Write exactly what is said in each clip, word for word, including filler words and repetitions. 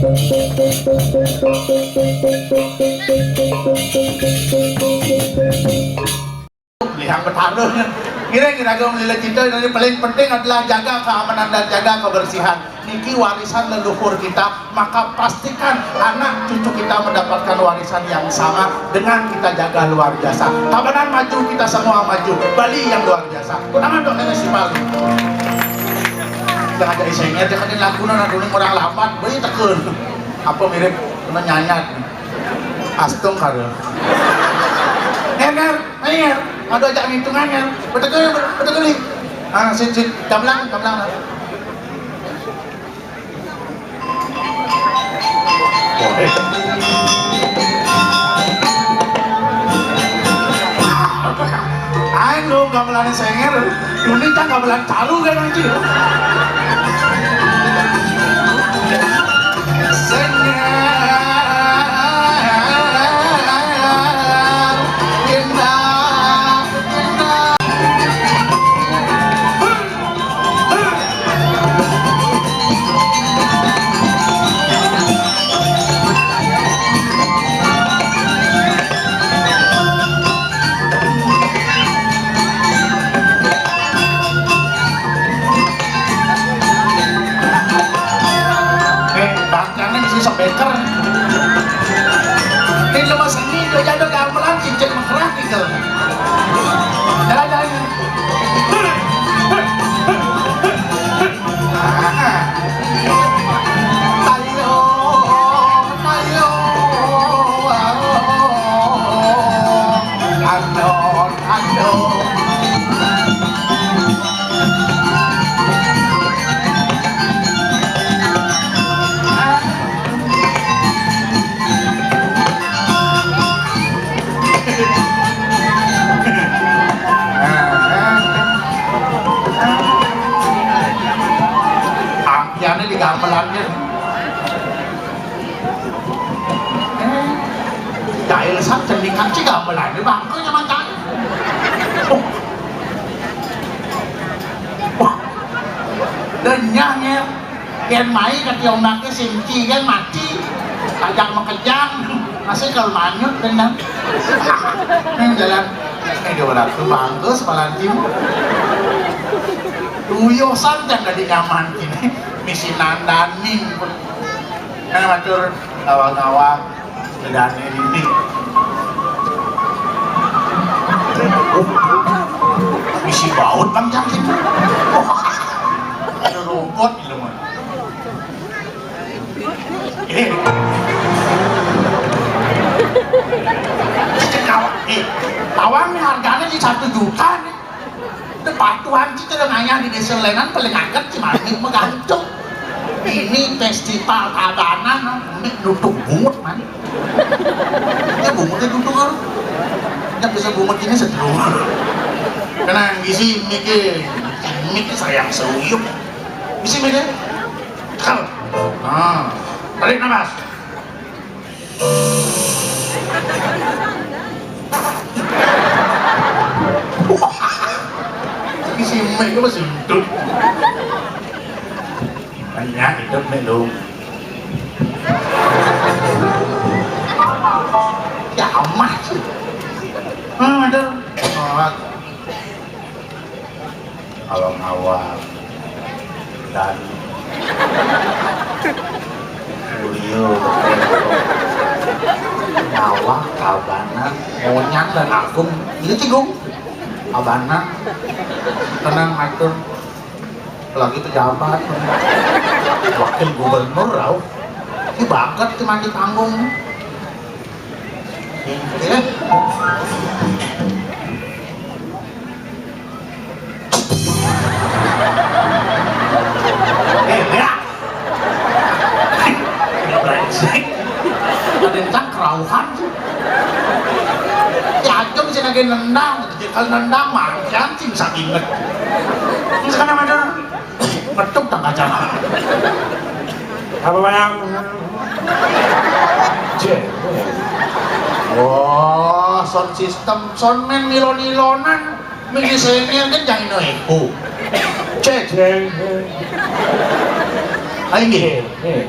Lihang Betara. Kira-kira gue melila cinta, yang paling penting adalah jaga keamanan dan jaga kebersihan. Niki warisan leluhur kita, maka pastikan anak cucu kita mendapatkan warisan yang sama dengan kita jaga luar biasa. Tabanan maju, kita semua maju. Bali yang luar biasa. Tangan dong, nenek si Bali. Jangan jadi sengit, jangan jadi lagunan, aduh, ini orang lambat, beri tekun. Apa mirip kena nyanyat? Astung kali. Nger, nger, nger. Ada ajak ngitungan, nger. Betul, betul, betul ni. Ah, sit, sit. Gamblang, gamblang. Ayo, gamelan senger. Ini kan gamelan talu kan, anjir. Senger. Indah, indah. Eh, bangkangnya bisa sebeker. Ini cuma seni, dia jatuh gamelan, cincin mengkerak gitu. Jalan-jalan. Ampiannya di gamelannya. Eh, jahil sab cendikan sih gamelannya bangkunya mancang. Oh. Wah. Denyah, Ngel. Yen mai keti ombake sing ci kan mati. Ajak makejang. Masih kalau manyut benar. Nang jalan. Eh, dia berarti bagus malah tim. Tuyo santai tadi nyaman kini. Misi nandani. Nah, matur ngawang-ngawang. Bedane ini. Misi baut, Bang, jam situ. Ada robot gitu, Bang. Eh. Kalau, eh, tawang nih harganya di satu juta nih. Itu patuhan kita udah nanya di desa lain paling angkat cuma ini menggantung. Ini festival Tabanan, ini nutup bungut, man. Ya, bungut itu tuh, kan. Yang bisa bungut ini seteru. Karena gisi mikir, mikir sayang seuyuk. Bisa mikir. Kal. Nah, tarik nafas. Gisi mik itu masih hidup. Banyak hidup mik lu. Ya amat sih. Hmm, ada. Kalau ngawal dan Julio, ngawal, Tabanan, Monyang dan Agung. Ini Cigung. Tabanan. Tenang, atur. Lagi pejabat, wakil gubernur, rauh. Ini banget di mandi panggung. Ya. Eh, ya. Brengsek. Ada yang kerauhan tuh. Ya, aja bisa lagi nendang. Kalau nendang mah, anjing saking. Terus kenapa ada? Metuk tak kaca. Apa, Bang? Cek. Wah, sound system, soundman nilon-nilonan, mini senior kan jangan no echo. Cek. Cek. Ayo, nggih. Eh, eh.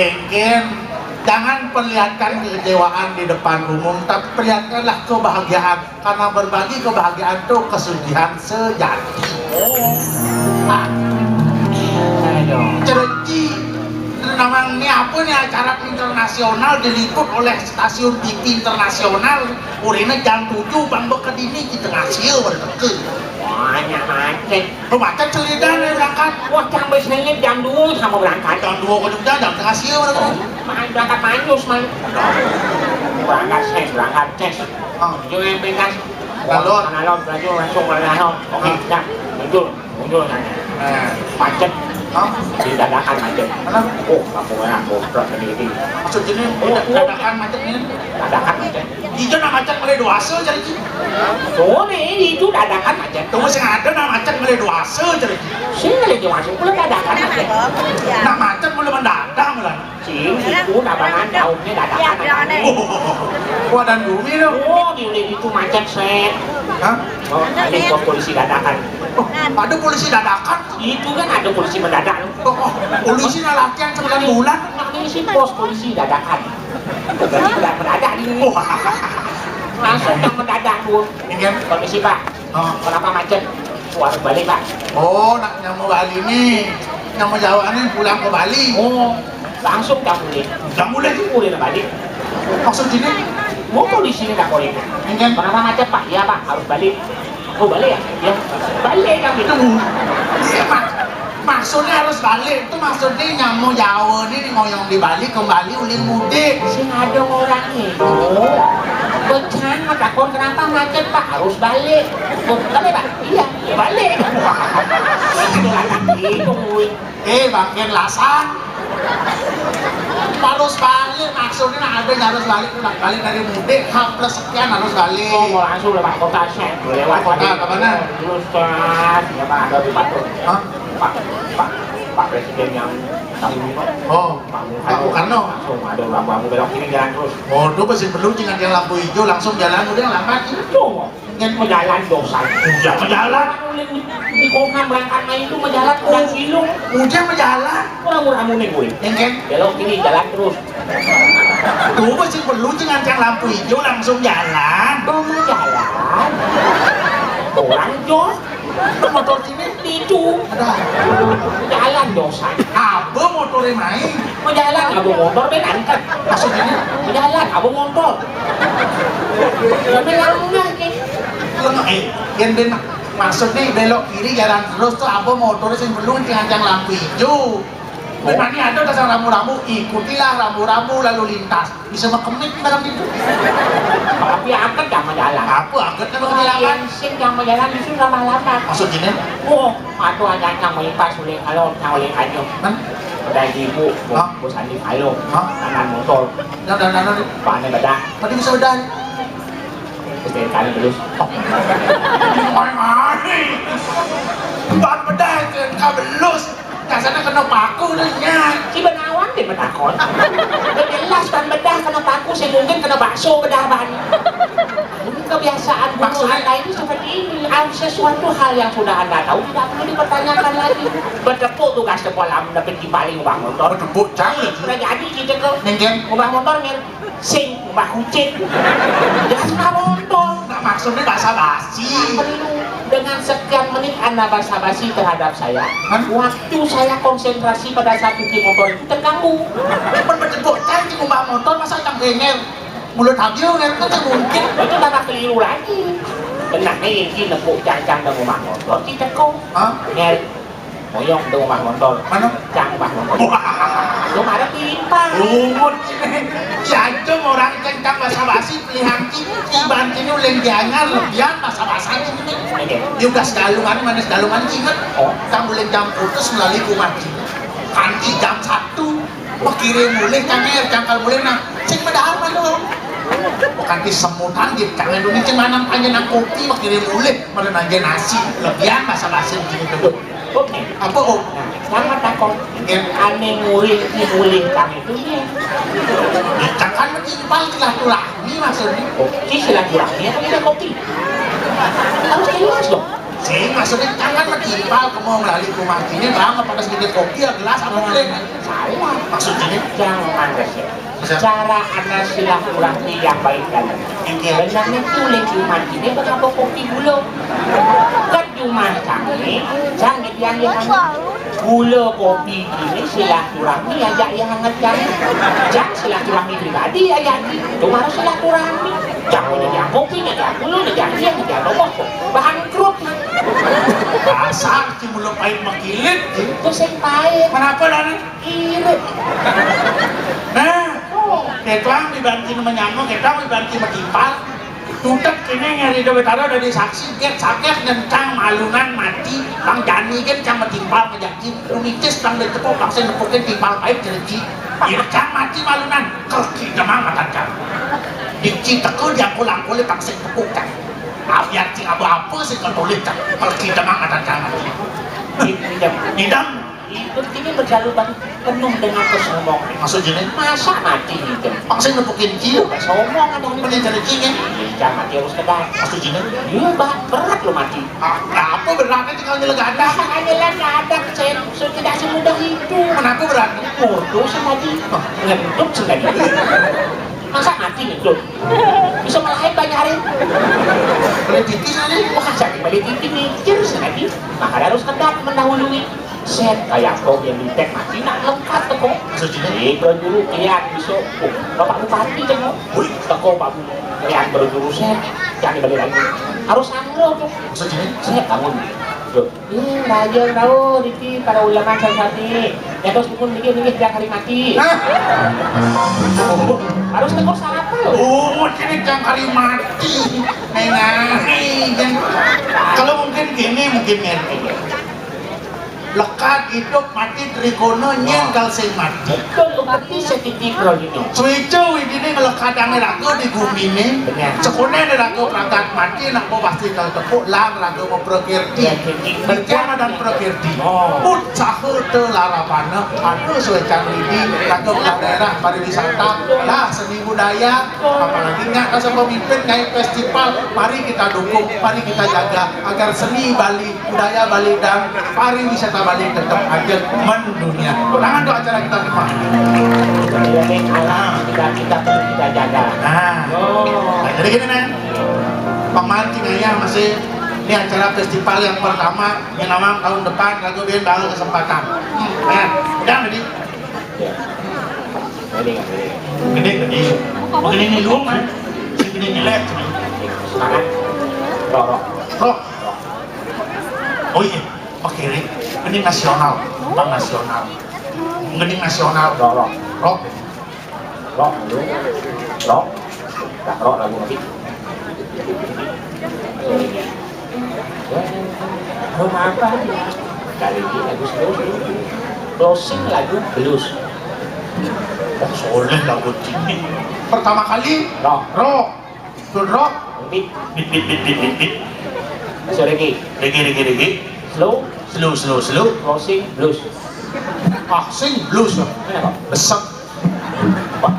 Éngkén, jangan perlihatkan kekecewaan di depan umum, tapi perlihatkanlah kebahagiaan. Karena berbagi kebahagiaan itu kesucian sejati. Oh. Nah, aduh. Cereci, namanya apa nih, acara internasional diliput oleh stasiun T V internasional, uréna jam tujuh, bang, baka dini kita ngasil baru teke. Wah, nya macet. Lu macet, ceritain, ayo berangkat. Wah, sampai sini jam dua sama berangkat. Jam dua ke Jogja, jam setengah sia baru. Oh, main berangkat manjus, main. Berangkat ses, berangkat ses. Oh. Jujur yang pintas. Alon. Alon, laju langsung ke Alon. Oke, ah, dah. Jujur, jujur nanya. Nah. Macet. Hah? Di dadakan macet. Kenapa? Oh, kampung orang, goblok sendiri. Maksud ini, oh, dadakan macet ini? Dadakan macet. Itu nak macet mulai dua asa jadi. Soré, itu dadakan macet. Tunggu, sing ada nak macet mulai dua asa jadi. Sing mulai dua asa, mulai dadakan macet. Nak macet mulai mendadak mulai. Sing, itu nabangan daunnya dadakan. Oh, wadan bumi tu. Oh, di itu macet, set. Hah? Oh, ada pos polisi dadakan. Oh, ada polisi dadakan? Itu kan ada polisi mendadak. Oh, oh, polisi nak latihan sembilan bulan. Nah, ini si pos polisi dadakan. Polisi mendadak ini. Wah. Langsung yang mendadak tuh. Ini kan? Permisi, Pak. Oh. Kenapa macet? Wah, harus balik, Pak. Oh, nak nyamuk Bali nih. Nyamuk Jawa nih pulang ke Bali. Oh, langsung kamu nih. Kamu lagi? Udah balik. Maksud ini? Mau di sini tak boleh. Ini kan? Kenapa macet, Pak? Iya, Pak, harus balik. Oh, balik ya? Ya. Balik kami. Itu iya, Pak. Maksudnya harus balik. Itu maksudnya nyamuk Jawa ini ngoyong di Bali, kembali ulin mudik. Sing ada orang itu. Becan matakon kenapa macet, Pak? Harus balik. Oh, balik, Pak? Iya, balik. Itu lagi itu, Win. Eh, bangkén lasan. Harus balik, maksudnya ada harus balik, balik dari mudik, H plus sekian harus balik. Oh, mau langsung lewat kota, saya lewat kota, ke mana? Terus, ya, Pak, ada di Batu. Hah? Pak, Pak, Pak Presiden yang tahu ini, Pak. Oh, Pak Bung Karno. Langsung ada lampu, lampu belok kiri, jalan terus. Oh, itu pasti perlu dengan yang lampu hijau, langsung jalan, udah lambat. Itu. Kan majalan dosa. Udah majalan. Di kota berangkat main itu majalan kurang kilo. Udah majalan. Kurang-kurang muning gue. Yang kan? Belok kiri, jalan terus. Tuh, masih perlu dengan yang lampu hijau langsung jalan. Oh, mau jalan. Orang, Jo. Motor sini. Itu. Ada. Jalan dosa. Apa motor? Main. Mau jalan, abang motor, ben angkat. Maksudnya? Mau jalan, abang motor. Lebih lengah nih. Lengah, eh, yang ben maksudnya belok kiri jalan terus tuh, abang motor sing perlu kencang lampu hijau. Memangnya ada pasang rambu-rambu, ikutilah rambu-rambu lalu lintas. Bisa makemit barang itu. Tapi angkat jangan jalan. Apa angkat kan kecelakaan? Sing jangan jalan, justru lama-lama. Maksudnya? Oh, aduh, ada yang mau pas oleh kalau, yang oleh aja. Hah? Udah ibu, hah? Bos Andi ayo. Hah? Tangan motor. Dah, dah, dah, dah. Pakai bedah. Tadi bisa bedah. Terus dari kali terus. Oh. Main-main. Bukan bedah, kena belus. Kasarnya kena paku dah, nya. Si Benawan dia betakon. Udah jelas kan bedah kena paku, saya mungkin kena bakso bedah ban. Ini kebiasaan guru. Maksudnya? Anda ini seperti ini. Sesuatu hal yang sudah Anda tahu tidak perlu dipertanyakan lagi. Bertepuk tugas sekolah, mendapat di paling ubah motor. Bertepuk, jangan. Udah jadi kita ke. Nengken. Ubah motor, ngen. Sing, ubah kucing. Jelas ubah motor. Nah, maksudnya basa-basi. Perlu. Dengan sekian menit Anda basa-basi terhadap saya, hah? Waktu saya konsentrasi pada saat cuci motor itu terganggu. Kan bertepuk, cang, cing ubah motor, masa cang bengel? Mulut habis, kan tak mungkin. Itu tambah keliru lagi. Benar nih, ini nepuk cang-cang dan ubah motor, kita kok. Hah? Ngel. Moyong tu rumah motor. Mana? Cang rumah motor. Wah. Lu marah timpang. Umut ini. Jantung orang kencang basa-basi pilihan ki. Iban kini uleng dianyar lebihan basa-basi ini. Ini. Dia udah sedalungan, mana sedalungan inget. Oh. Tang uleng jam putus melalui kumat kini. Kanti jam satu. Wah, kirim mulih, cang, er, cangkal mulih, nah. Sing padahal malu. Kanti semutan, gitu. Cang, er, ini cing manam panjenengan kopi, wah, kirim mulih. Mana nanya nasi. Lebihan basa-basi gitu. Oke. Apa, Om? Nah, selamat takon. Nggih. Ane nguri ki mulih kang itu, nggih. Ditekan metimpal silaturahmi maksudnya. Oh, si silaturahmi apa kita kopi? Harus jelas dong. Si maksudnya jangan metimpal, kamu melalui rumah ini, bang, apa pas gede kopi ya gelas apa boleh? Salah. Maksudnya? Jangan, Mas. Cara ana silaturahmi yang baik dan benar niki ulih jumat ini bakal kopi gula. Kan jumat kami, jangan dianggap gula kopi ini silaturahmi aja yang hangat kami. Jangan silaturahmi pribadi aja, itu harus silaturahmi. Jangan jadi kopi, jadi gula, jadi yang jadi bangkrut. Dasar si mulut pahit mengkilit. Itu sing pahit. Kenapa lah? Irit. Nah, oh, ketang dibanting menyama, ketang dibanting metimpal. Tutup kini nyari Dewi Tara dari saksi, get sakit dan cang malunan mati, bang jani kan cang metimpal ngejaki, kumitis bang dari tepuk, bang saya nepukin timpal pahit jereki. Ya cang mati malunan, kaki demang mata cang. Dici teko diangkul-angkul bang saya tepuk cang. Ah, biar cing apa-apa sih kalau tulis cang, kaki demang mata cang. Ngidam. Hidup ini berjaluban penuh dengan kesombongan. Maksudnya? Masa mati hidup? Maksudnya nepukin kiu? Kesombongan dong. Mending cari kinya. Iya, mati harus kedai. Maksudnya? Iya, bah, berat lo mati. Ah, apa beratnya tinggal nyelegadah? Makanya lah nggak ada, saya sudah semudah itu. Kenapa berat? Ngurus tadi. Oh. Ngentuk sekali. Masa mati ngentut? Bisa melahir banyak hari. Beli titis aja. Wah, jadi beli titis mikir sekali. Maka harus kedap mendahului. Set, kayak kau yang di tek mati nak lengkap teko. Maksudnya? Eh, bro, dulu kian bisa. Oh, Bapak Bupati teko. Wih. Teko Pak Bupati. Kian bro dulu set. Jangan balik lagi. Harus anglo tuh. Maksudnya? Set, bangun. Tuh. Ih, raja tahu, diti para ulama sesat nih. Ya, terus pun mikir, mikir tiap hari mati. Hah? Harus tegur siapa lo? Oh, ini tiap hari mati. Nengai, kan. Kalau mungkin gini, mungkin ngene. Lekat hidup mati trikono nyen kal sing mati. Betul, mati sedikit rohino. Suico widine ngelekadang raga di gumine. Benar. Sekone raga pragat mati, nak mau pasti kal tepuk, lang raga mau prakirti. Ya, jadi. Berjamadan prakirti. Oh. Utsaha telarapana, anu suecan widi, raga belah daerah pariwisata, lah seni budaya, apalagi nggak rasa pemimpin naik festival, mari kita dukung, mari kita jaga agar seni Bali, budaya Bali dan pariwisata Bali tetap ada mendunia. Tangan doa acara kita semua. Jadi alam kita, kita perlu kita jaga. Nah, oh, nah, jadi gini nih, pemancing aja masih ini acara festival yang pertama, yang nama tahun depan kagak biar baru kesempatan. Ya, udah jadi. Ini, ini. Mungkin ini lu, kan? Sini ini jelek. Semangat. Rok, rok. Rok. Oh iya, oke, Ri. Ini nasional, tentang nasional. Ini nasional, rok, rok. Rok. Rok, dulu. Rok. Nah, rok lagu nanti. Rok apa? Dari ini lagu slow. Closing lagu blues. Oh, soleh lagu ini. Pertama kali, rok. Rok. Good rock. Beat. Beat, beat, beat, beat, beat, beat. Masuk reggae. Reggae, reggae, reggae. Slow. Slow, slow, slow. Crossing, blues. Ah, sing blues. Kenapa? Besar. Apa?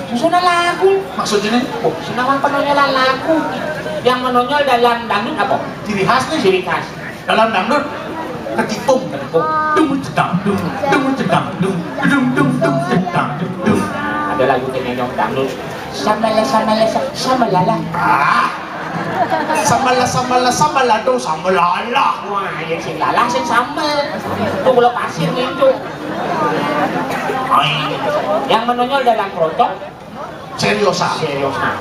Susunan lagu. Maksudnya nih? Oh, susunan penonjolan lagu. Yang menonjol dalam dangdut apa? Ciri khas nih. Ciri khas. Dalam dangdut, ketipung, ketipung. Dung cedang, dung, dung cedang, dung, dung, dung, dung cedang, dung, dung. Ada lagu kenyong dangdut. Sambala, sambala, sa-, sambalala. Ah. Sambala, sambala, sambalado, sambalala. Wah, yang sing lalah, sing sambel. Itu gula pasir nintu. Yang menonjol dalam keroncong. Seriosa. Seriosa.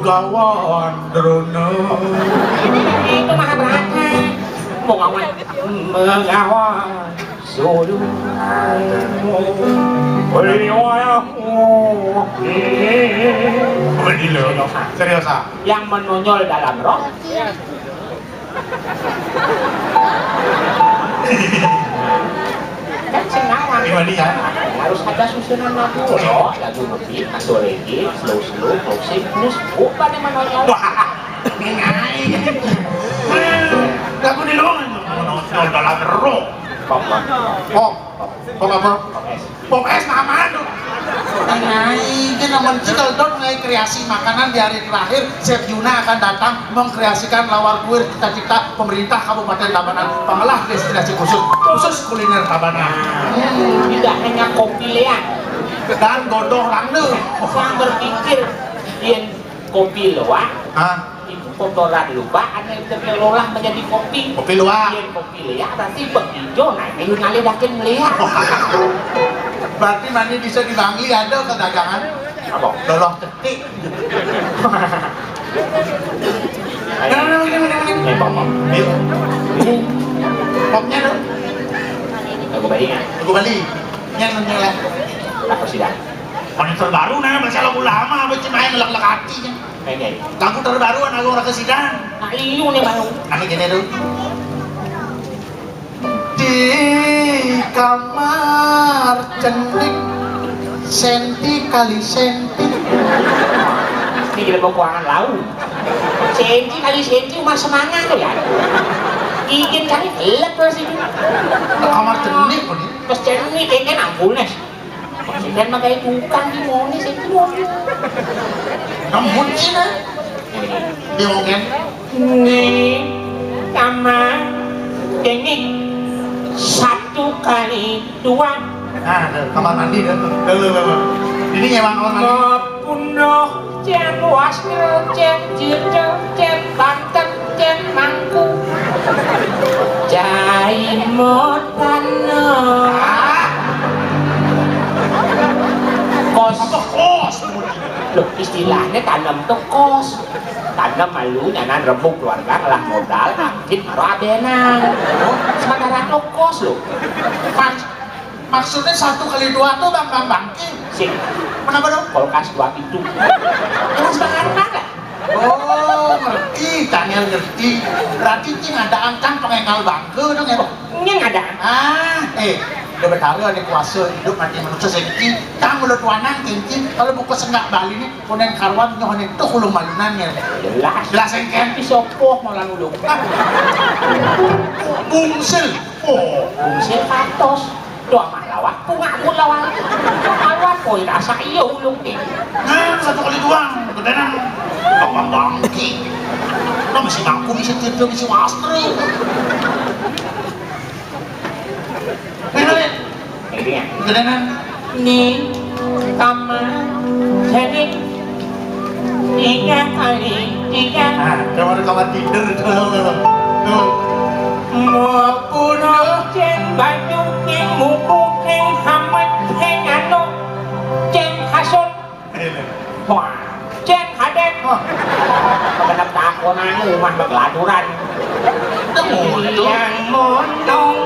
Begawan Drona. Itu Mahabharata. Begawan. Begawan. Sulu. Beliau. Seriosa. Seriosa. Yang menonjol dalam roh. Kan sing nawang. Gimana ya? Harus ada susunan lagu. Oh, lagu ngebeat, atau reggae, slow-slow, closing, blues, bukan yang menonjol. Wah, ngai. Lagu di luar menonjol dalam roh. Pop, pop. Pop. Pop apa? Pop es. Pop es namaan tuh? Ngai, ini namun cikal dot ngai kreasi makanan di hari terakhir. Chef Yuna akan datang mengkreasikan lawar kuir cita-cita pemerintah Kabupaten Tabanan, pengelah destinasi khusus, khusus kuliner Tabanan. Tidak hanya kopi lea. Dan godoh rangde. Saya berpikir, yang kopi luwak, hah? Itu kotoran lupa, ada yang diolah menjadi kopi. Kopi luwak. Yang kopi lea berarti begitu, nah, ini ngalih dakin lea. Berarti mani bisa di Bangli ada ke dagangan? Apa? Loloh cetik. Ayo. Nah, nah, nah, nah, nah. Eh, pop, pop. Iya. Popnya dong. Lagu Bali, ya? Lagu Bali. Yang nanya lah. Apa sih, dah? Monitor baru, nah, baca lagu lama, apa cuma yang lek-lek hati, kan? Oke. Lagu terbaru, anak lu orang kesidan. Nah, iyo nih baru. Anu gini tuh. Di kamar cenik, senti kali senti. Ini kita mau keuangan lau. Senti kali senti, rumah semangat tuh ya. Izin kali gelap terus itu. Kamar cenik, kok, nih? Pas cenik, ini ampun, Nes. Sing makai tukang di monis itu. Namun sih, nah. Dia mungkin. Ini kamar ini satu kali dua. Nah, tuh, kamar mandi dah tuh. Tuh, tuh, tuh, tuh. Ini nyewa kamar mandi. Mau bunuh, cen wasmil, cen jidel, cen banten, cen mangku. Cai mau tanam. Ah. Kos. Apa kos? Loh, istilahnya tanam tuh kos. Tanam malu nyanan rembuk keluarga, ngelah modal, angkit, maro abenan. Oh, sementara tuh kos, loh. Pas. Maksudnya satu kali dua tuh bang, bang, bangki. Sing. Kenapa dong? Kulkas dua pintu. Kulkas bang, mana? Oh, ngerti, Daniel ngerti. Berarti cing ada angkang pengenal bangke dong ya? Ini ada. Ah, eh, udah berkali ada kuasa hidup mati manusia senti. Kamu lo tuanan kinci, kalau buku senggak Bali nih, konen karuan nyoh nih tuh ulung malunan ya. Jelas. Jelas engken. Tapi sopoh malah ulung. Bungsil. Oh, bungsil katos. Doa mah lawak, bunga pun lawak. Lawak, koi rasa iya ulung nih. Nah, satu kali doang, kedenang. Bang, bang, bangki. Lo masih mampu bisa tidur, bisa wastra. Ini, ini. Kedenang. Nih, kamar, jadi tiga kali tiga. Ah, kamar, kamar tidur tuh. Tuh. Mau puluh cen baju king Pupuk ning hamet ning anu, ceng kasut. Wah, ceng kadek. Wah. Kenep takonan lu mah begeladuran. Yang monong.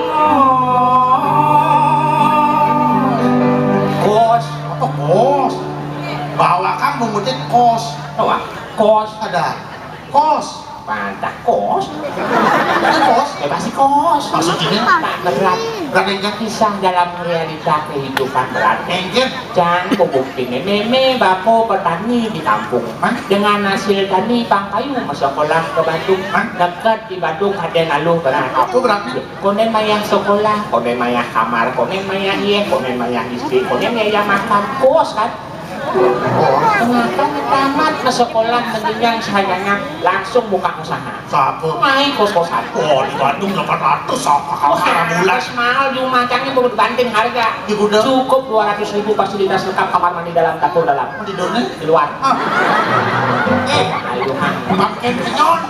Kos. Apa kos? Bawa kan memutin kos. Apa? Kos. Ada. Kos. Pantah kos. Ada kos. Ya pasti kos. Maksudnya? Tak berat. Berat enggak? Kisah dalam realita kehidupan berat. Enggak. Cang, buktinya meme, bako petani di kampung. Hah? Dengan hasil tani, pang kayu, masuk kolam ke Bandung. Hah? Dekat di Bandung ada nalu berat. Apa beratnya? Konen mayah sekolah, konen mayah kamar, konen mayah iya, konen mayah istri, konen mayah makan. Kos kan? Oh. Makan tamat ke sekolah mendingan sayangnya langsung buka usaha. Siapa? Main kos-kosan. Oh, di Bandung delapan ratus apa kamu? Wah, bulan. Kos mahal di rumah cangnya mau dibanting harga. Di gudang? Cukup dua ratus ribu fasilitas lengkap kamar mandi dalam dapur dalam. Tidurnya? Di luar. Ah. Eh, ayo, ah. Makin kenyot.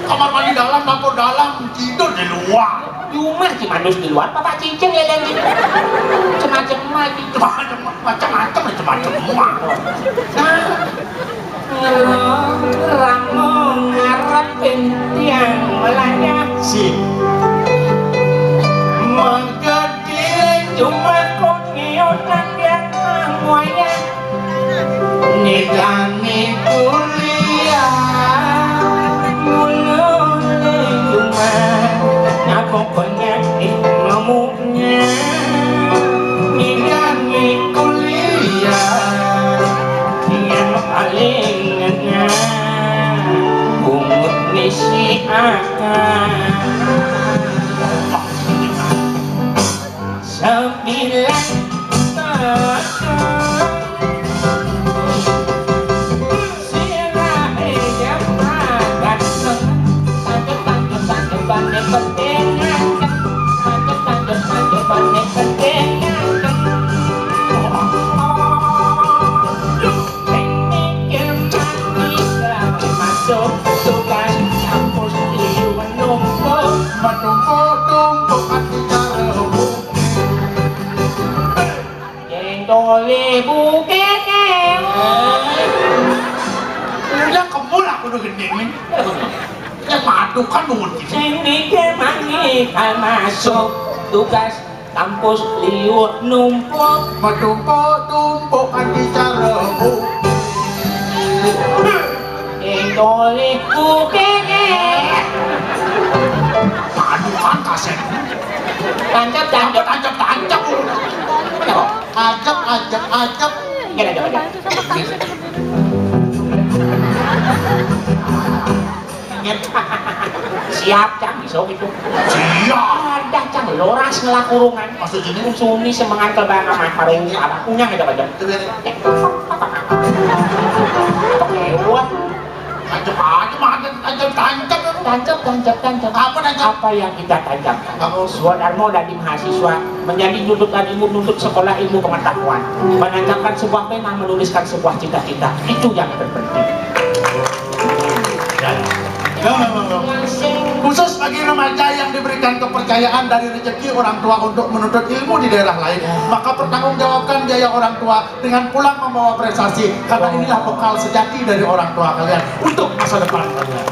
Kamar mandi dalam, dapur dalam, tidur di luar. Di rumah si manus di luar, bapak cicing leleng gitu. Macam-macam lagi. Macam-macam, macam-macam, macam-macam. Nah, ngerong, ramong, ngarepin tiang melaya. Si. Menggede cuma konyol dan yang wayang. Nidani kuliah mulu di rumah, ngapa penyakit mamuknya? Nidani kuliah yang paling ngena, bungut misi akal. Sembilan tahun. Sirah ijam makan. Lanjut, lanjut, lanjut, balik penting. Lanjut, lanjut, lanjut, balik penting. Sing mikir mati, masuk tugas kampus, liu menumpuk. Menumpuk-tumpuk ati cara hukum. Jendole bukene. Udah kebul aku udah gede nih. Ya madu kan nunggu gitu. Sing mikir mati, masuk tugas kampus, liu numpuk. Menumpuk-tumpuk ati cara hukum. Indole bukene. Aduh, kan kaset. Tancap, tancap. Tancap, tancap, tancap. Ajak, ajak, ajak. Gini, gini, gini. Siap, Cang, bisa gitu. Siap. Ada, Cang, loras ngelakurungan. Maksudnya? Suni semengan ke bang sama parung, apa punya aja, Bang. Itu ya. Oke, wah. Tancap aja, mah, tancap, tancap. Tancap, tancap, tancap. Apa tancap? Apa yang kita tancapkan? Kamu. Suwodarmo dari mahasiswa menjadi nuntut ilmu, nuntut sekolah ilmu pengetahuan. Menancapkan sebuah pena, menuliskan sebuah cita-cita. Itu yang terpenting. Ya. Khusus bagi remaja yang diberikan kepercayaan dari rezeki orang tua untuk menuntut ilmu di daerah lain, maka pertanggungjawabkan biaya orang tua dengan pulang membawa prestasi, karena inilah bekal sejati dari orang tua kalian untuk masa depan kalian.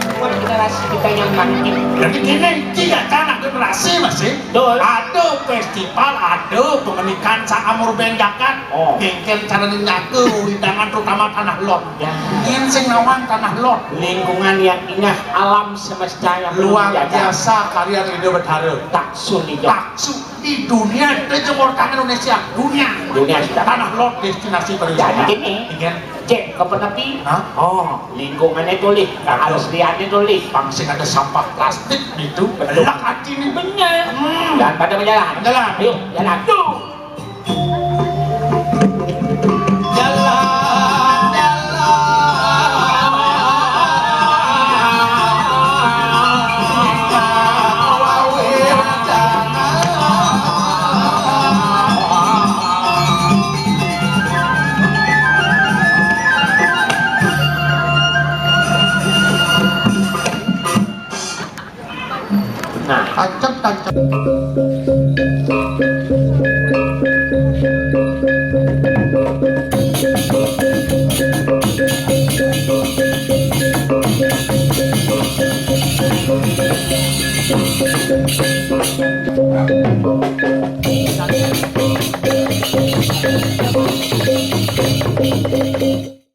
Membuat generasi kita yang bangkit. Jadi gini, tiga anak generasi masih. Betul. Ada festival, ada pengenikan saamur benjakan. Oh. Bengkel cara nyake, hidangan terutama Tanah Lot. Ya. Ini sing nawang Tanah Lot. Lingkungan yang indah, alam semesta yang luar biasa, karya Ida Betara. Taksu nih, Jok. Taksu. Di dunia, itu aja orang Indonesia, dunia. Dunia sudah. Tanah Lot destinasi pariwisata. Jadi gini, iya. Cek ke penepi. Hah? Oh, lingkungannya tuh lih, keasliannya tuh lih. Bang sing ada sampah plastik itu, betul. Belak hati nih. Bener. Hmm. Dan pada berjalan. Jalan. Yuk, jalan. Tuh. Jalan, jalan. Nah, tancap, tancap.